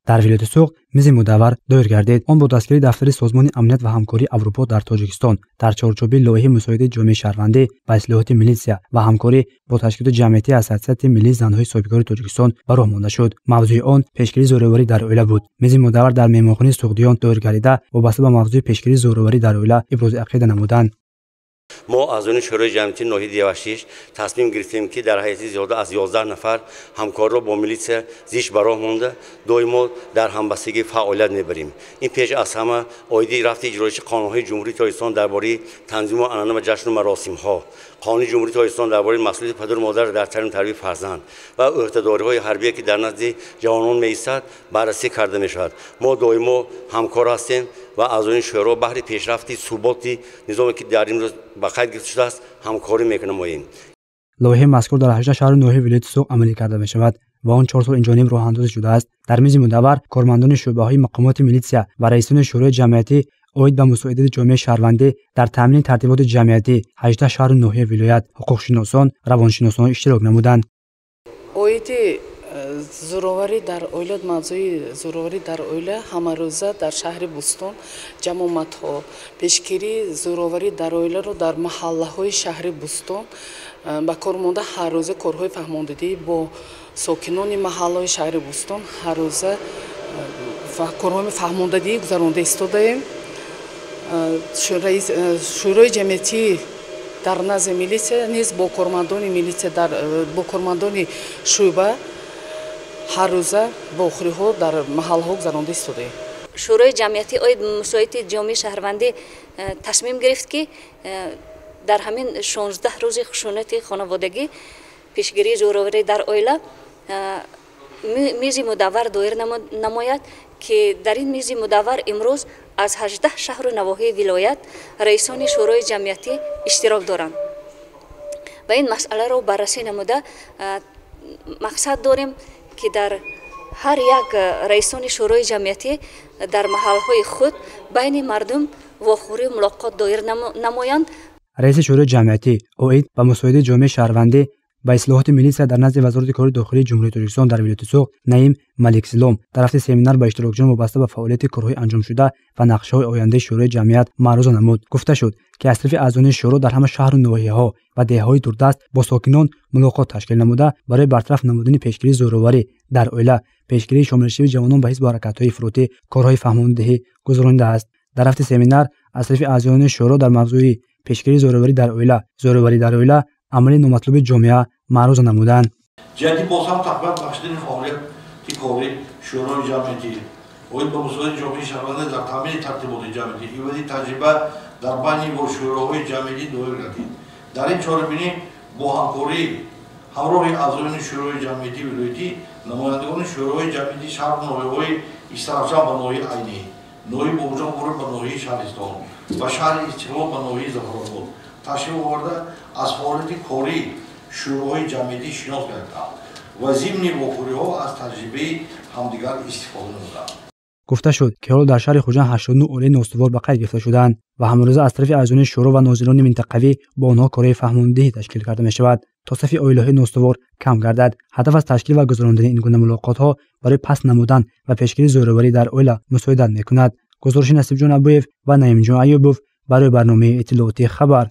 Дар вилояти Суғд мизи мудаввар доир гардид. Он бо дастгирии дафтари Созмони амният ва ҳамкории Аврупо дар Тоҷикистон дар чорчӯби лоиҳаи мусоидаи ҷомеаи шаҳрвандӣ ба ислоҳоти милитсия ва ҳамкорӣ бо ташкилоти ҷамъиятии Ассотсиатсияи миллии занҳои соҳибкори Тоҷикистон ба роҳ монда шуд. Мавзӯи он пешгирии зӯроварӣ дар оила буд. Мизи мудаввар дар меҳмонхонаи Суғдиён доир гардида, вобаста ба мавзӯи пешгирии зӯроварӣ дар оила ибрози ақида намуданд. Мо аъзоёни Шӯрои ҷамъиятии ноҳияи Деваштич тасмим гирифтем, ки дар ҳайати зиёда аз 11 нафар ҳамкорро бо милитсия зич ба роҳ монда, доимо дар ҳамбастагӣ фаъолият мебарем. Ин пеш аз ҳама оиди рафти иҷроиши қонунҳои Ҷумҳурии Тоҷикистон дар бораи танзиму анъана ва ҷашну маросимҳо, қонуни Ҷумҳурии Тоҷикистон дар бораи масъулияти падару модар дар таълиму тарбияи фарзанд ва ӯҳдадориҳои ҳарбие, ки дар назди ҷавонон меистад, баррасӣ карда мешавад. Мо доимо ҳамкор ҳастем ва аъзоёни шӯро баҳри пешрафти суботи низоме, ки дар имрӯз ба қайд гирифта шудааст, ҳамкорӣ мекунамоем. Лоиҳаи мазкур дар 18 шаҳру ноҳияи вилояти Суғд амалӣ карда мешавад ва он 4 сол инҷониб роҳандозӣ шудааст. Дар мизи мудаввар кормандони шӯъбаҳои мақомоти милитсия ва раисони шӯрои ҷамъиятӣ оид ба мусоидати ҷомеаи шаҳрвандӣ дар таъмини тартиботи ҷамъиятӣ 18 шаҳру ноҳияи вилоят, ҳуқуқшиносон, равоншиносон иштирок намуданд. Оиди зӯроварӣ дар оила, мавзӯи зӯроварӣ дар оила ҳамарӯза дар шаҳри Бӯстон ҷамъомадҳо, пешгирии зӯроварӣ дар оиларо дар маҳаллаҳои шаҳри Бӯстон ба кор монда, ҳаррӯза корҳои фаҳмондадӣ бо сокинони маҳаллаҳои шаҳри Бӯстон ҳаррӯза корҳои фаҳмондадӣ гузаронда истодаем. Шӯрои ҷамъиятӣ дар назди милитсия низ бо кормандони милитсия, бо кормандони шӯъба ҳаррӯза вохӯриҳо дар маҳаллаҳо гузаронда истодаем. Шӯрои ҷамъиятӣ оид ба мусоидати ҷомеаи шаҳрвандӣ тасмим гирифт, ки дар ҳамин 16 рӯзи хушунати хонаводагӣ, пешгирии зӯроварӣ дар оила мизи мудаввар доир намояд, ки дар ин мизи мудаввар имрӯз аз 18 шаҳру навоҳии вилоят раисони шӯрои ҷамъиятӣ иштирок доранд ва ин масъаларо баррасӣ намуда, мақсад дорем, ки дар ҳар як раисони шӯрои ҷамъиятӣ дар маҳалҳои худ байни мардум вохӯрию мулоқот доир намоянд. Раиси шӯрои ҷамъиятӣ оид ба мусоидаи ҷомеаи шаҳрвандӣ ба ислоҳоти милитсия дар назди Вазорати корҳои дохилии Ҷумҳурии Тоҷикистон дар вилояти Суғд Наим Маликсилом дар рафти семинар ба иштирокчиён вобаста ба фаъолияти корҳои анҷомшуда ва нақшаҳои ояндаи шӯрои ҷамъият маъруза намуд. Гуфта шуд, ки аз тарафи аъзоёни шӯро дар ҳама шаҳру ноҳияҳо ва деҳаҳои дурдаст бо сокинон мулоқот ташкил намуда, барои бартараф намудани пешгирии зӯроварӣ дар оила, пешгирии шомилшавии ҷавонон ба ҳизбу ҳаракатҳои ифротӣ корҳои фаҳмондиҳӣ гузаронидааст. Дар рафти семинар аз тарафи аъзоёни шӯро дар мавзӯи пешгирии зӯроварӣ дар оила, зӯроварӣ дар оила амали номатлуби ҷомеа маъруза намуданд. Ҷиҳати боз ҳам тақвият бахшидани фаъолияти кори шӯрои ҷамъиятӣ оид ба мусоидати ҷомеаи шаҳрвандӣ дар таъмини тартиботи ҷамъиятӣ, ивази таҷриба дар байни бо шӯроҳои ҷамъиятӣ доир гардид. Дар ин чорабинӣ бо ҳамкорӣ ҳамроҳи аъзоёни шӯрои ҷамъиятии вилоятӣ, намояндагони шӯроҳои ҷамъиятии шаҳру ноҳияҳои Истаравшан ба ноҳияи Айнӣ, ноҳияи Бобоҷон Ғафуров ба ноҳияи Шаҳристон ва шаҳри Истиқлол ба ноҳияи Зафаробод ташриф оварда, аз фаъолияти кории шӯроҳои ҷамъиятӣ шинос гардиданд ва зимни вохӯриҳо аз таҷрибаи ҳамдигар истифода намуданд. Гуфта шуд, ки ҳоло дар шаҳри Хуҷанд 89 оилаи ноустувор ба қайд гирифта шудаанд ва ҳамарӯза аз тарафи аъзоёни шӯро ва нозирони минтақавӣ бо онҳо корҳои фаҳмондиҳӣ ташкил карда мешавад, то сафи оилаҳои ноустувор кам гардад. Ҳадаф аз ташкил ва гузарондани ин гуна мулоқотҳо барои паст намудан ва пешгирии зӯроварӣ дар оила мусоидат мекунад. Гузориши Насибҷон Абуев ва Наимҷон Аюбов барои барномаи иттилоотии «Хабар».